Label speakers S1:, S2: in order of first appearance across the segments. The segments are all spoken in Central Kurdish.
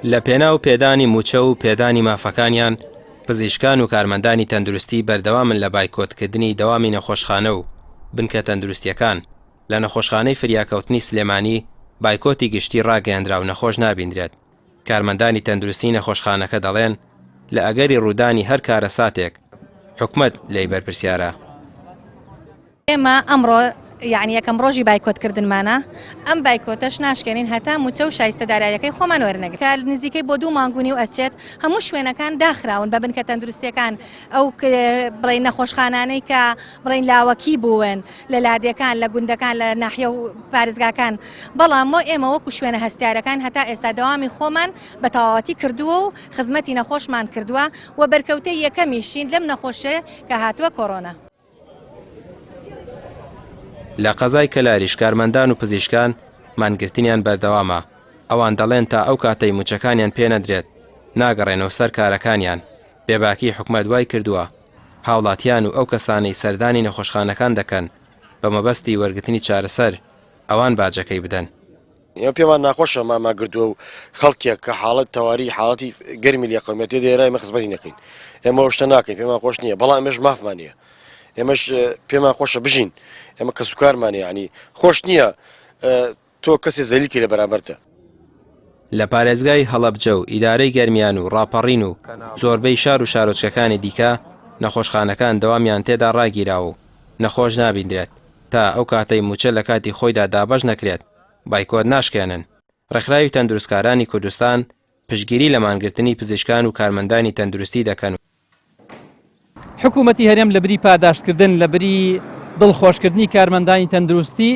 S1: لە پێناو پێدانی مووچە و پێدانی مافەکانیان، پزیشکان و کارمەندانی تەندروستی بەردەوامن لە بایکۆتکردنی دەوامی نەخۆشخانە و بنکە تەندروستییەکان. لە نەخۆشخانەی فریاکەوتنی سلێمانی بایکۆتی گشتی ڕاگەیەندرا و نەخۆش نابیندرێت. کارمەندانی تەندروستی نەخۆشخانەکە دەڵێن، لە ئەگەری ڕوودانی هەر کارەساتێک، حکومەت لێی بەرپرسیارە.
S2: ئێمە ئەمڕۆ یەعنی یەکەم ڕۆژی بایکۆت کردنمانە، ئەم بایکۆتەش ناشکێنین هەتا مووچە و شایستە داراییەکەی خۆمان وەرنەگرین کە نزیکەی بۆ دوو مانگ و نیو ئەچێت هەموو شوێنەکان داخراون بە بنکە تەندروستیەکان ئەو بڵێین نەخۆشخانانەی کە بڵێین لاوەکی بوون لە لادێکان لە گوندەکان لە ناحیە و پارێزگاکان بەڵام مۆ ئێمە وەکو شوێنە هەستیارەکان هەتا ئێستا دەوامی خۆمان بە تەواوەتی کردووە و خزمەتی نەخۆشمان کردووە و بەرکەوتەی یەکەمیشین لەم نەخۆشیە کە هاتووە کۆرۆنا.
S1: لە قەزای کەلاریش کارمەندان و پزیشکان مانگرتنیان بەردەوامە، ئەوان دەڵێن تا ئەو کاتەی مووچەکانیان پێنەدرێت ناگەڕێنەوە سەر کارەکانیان، بێباکی حکومەت وای کردووە هاوڵاتیان و ئەو کەسانەی سەردانی نەخۆشخانەکان دەکەن بە مەبەستی وەرگرتنی چارەسەر ئەوان باجەکەی بدەن.
S3: ئێمە پێمان ناخۆشە مامان گرتووە و خەڵکێک کە حاڵەت تەواری حاڵەتی گەرمی لێ قەومێت تێ دێرا ئێمە خزمەتی نەکەین ئێمە ئەو شتە ناکەین پێمان خۆش نییە بەڵام ئێمەش مافمان نییە ئێمەش پێمان خۆشە بژین ئێمە کەسوکارمان یعنی خۆش نییە تۆ کەسێ زەلیلکەی لە بەرامبەرتە.
S1: لە پارێزگای هەڵەبجە و ئیدارەی گەرمیان و ڕاپەڕین و زۆربەی شار و شارۆچکەکانی دیکە نەخۆشخانەکان دەوامیان تێدا ڕاگیراوە و نەخۆش نابیندرێت تا ئەو کاتەی مووچە لە کاتی خۆیدا دابەش نەکرێت بایکۆت ناشکێنن. ڕێکخراوی تەندروستکارانی کوردستان پشتگیری لە مانگرتنی پزیشکان و کارمەندانی تەندروستی دەکەن و.
S4: حکوومەتی هەرێم لە بری پاداشتکردن، لە بری دڵخۆشکردنی کارمەندانی تەندروستی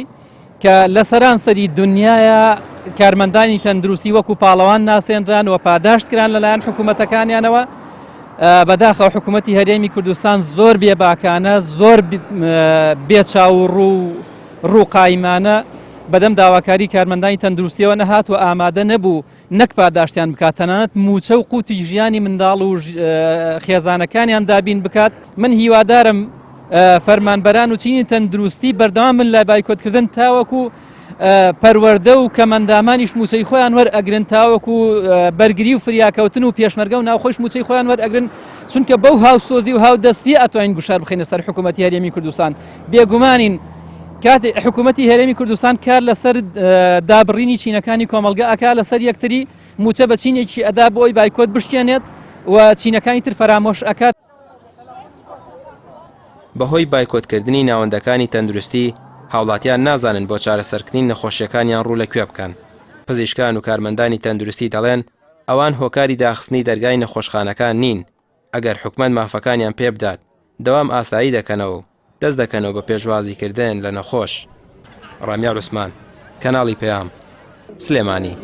S4: کە لە سەرانسەری دنیایا کارمەندانی تەندروستی وەکو پاڵەوان ناسێنران و پاداشت کران لەلایەن حکوومەتەکانیانەوە، بەداخەوە حکوومەتی هەرێمی کوردستان زۆر بێباکانە، زۆر بێ چاو و ڕوو ڕوو قایمانە بەدەم داواکاری کارمەندانی تەندروستیەوە نەهات و ئامادە نەبوو نەک پاداشتیان بکات تەنانەت مووچە و قوتی ژیانی منداڵ و خێزانەکانیان دابین بکات من هیوادارم فەرمانبەران و چینی تەندروستی بەردەوام بن لە بایکۆتکردن تاوەکو پەروەردە و کەمەندامانیش مووچەی خۆیان وەرئەگرن تاوەکو بەرگری و فریاکەوتن و پێشمەرگە و ناوخۆش مووچەی خۆیان وەرئەگرن چونکە بەو هاوسۆزی و هاودەستی ئەتوانین گوشار بخەینە سەر حکوومەتی هەرێمی کوردستان بێگومانین کاتێ حکوومەتی هەرێمی کوردستان کار لەسەر دابڕینی چینەکانی کۆمەڵگە ئەکا لەسەر یەکتری مووچە بە چینێکی ئەدا بۆ ئەوی بایکۆت بشکێنێت و چینەکانی تر فەرامۆش ئەکات.
S1: بەهۆی بایکۆتکردنی ناوەندەکانی تەندروستی، هاوڵاتیان نازانن بۆ چارەسەرکردنی نەخۆشییەکانیان ڕوو لە کوێ بکەن. پزیشکان و کارمەندانی تەندروستی دەڵێن، ئەوان هۆکاری داخستنی دەرگای نەخۆشخانەکان نین، ئەگەر حکومەت مافەکانیان پێبدات، دەوام ئاسایی دەکەنەوە و دەست دەکەنەوە بە پێشوازیکردن لە نەخۆش. ڕامیار عوسمان، کەناڵی پەیام، سلێمانی.